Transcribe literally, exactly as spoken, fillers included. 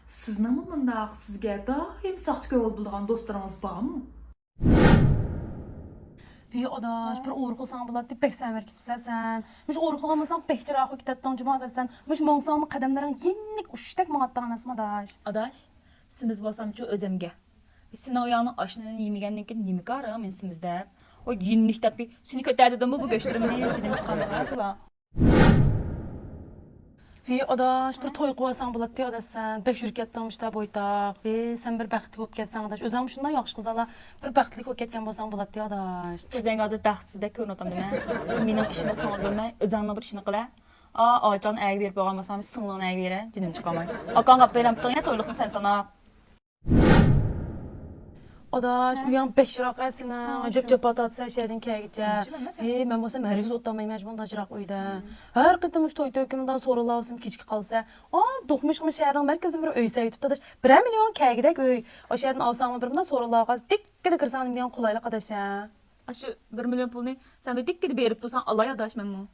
سىزنىڭمۇ مۇنداق سىزگە دائىم ساختا كۆڭۈل بولىدىغان دوستلىرىڭىز بارمۇ؟ ۋى ئاداش، بىر ئورۇق ئالساڭ بولاتتى، بەك سەمەر كېتىپسەن سەن. مۇشۇ ئورۇق ئالمىساڭ بەك جىراق كېتەتتىڭ جۇما ئاداش سەن. مۇشۇ ماڭساڭمۇ قەدەملىرىڭ يېنىك ئۇششۇقتەك ماڭاتتىڭ ئەمەسمۇ ئاداش؟ ئاداش، سېمىز بولسامچۇ ئۆزۈمگە. سېنىڭ ئۇياڭنىڭ ئاشۇنىنى يېمىگەندىن كېيىن نېمە كارىڭ مېنى سېمىز دەپ؟ ۋاي يېنىك دەپ، سېنى كۆتەر دېدىممۇ بۇ گۆشلىرىمنى، جېنىم چىقارمىغايتىلا. ۋى ئاداش، بىر توي قىلىۋالساڭ بولاتتى ئاداش سەن. بەك يۈرۈپ كەتتىڭ مۇشتا بويتاق. ۋى سەن بىر بەختلىك بولۇپ كەتسەڭ ئاداش. ئۆزۈڭمۇ شۇنداق ياخشى قىزالا بىر بەختلىك بولۇپ كەتكەن بولساڭ بولاتتى ئاداش. ئۆزۈڭگە ھازىر بەختسىزدەك كۆرۈنۈۋاتامدىمەن؟ مېنىڭ ئىشىمغا كۆڭۈل بۆلمەي، ئۆزۈڭنىڭ بىر ئىشىنى قىلە. ئا، ئاچاڭنى ئەگە بېرىپ بولغان بولسام، سىڭلىڭنى ئەگە بېرە، جېنىم چىقارماي. ئاكاڭغا ئاپىرىمتىڭ يا تويلۇقنى سەن ساناپ. ئاداش، ئۇياڭ بەك يىراق ئە سېنىڭ. جەپ جاپا تارتىسەن شەھەردىن كەلگىچە. ھېي، مەن بولسام ھەرگىز ئولتۇرمايمەن مۇنداق يىراق ئۆيدە. ھەر قېتىم مۇشۇ توي تۆكۈمدان سورۇنلار بولسام كېچىكىپ قالسا، ئا، دوقمۇشما شەھەرنىڭ مەركىزىدە بىر ئۆي سېتىپتۇ ئاداش. بىرەر مىليون كەلگۈدەك ئۆي. ئاشۇ يەردىن ئالساڭمۇ بىر مۇنداق سورۇنلارغا دىككىدە كىرسەڭ نېمە دېگەن قولايلىق ئاداش ھە. ئاشۇ بىر مىليون پۇلنى سەن بىر دىككىدە بېرىپ تۇرساڭ ئالاي ئاداش مەنمۇ.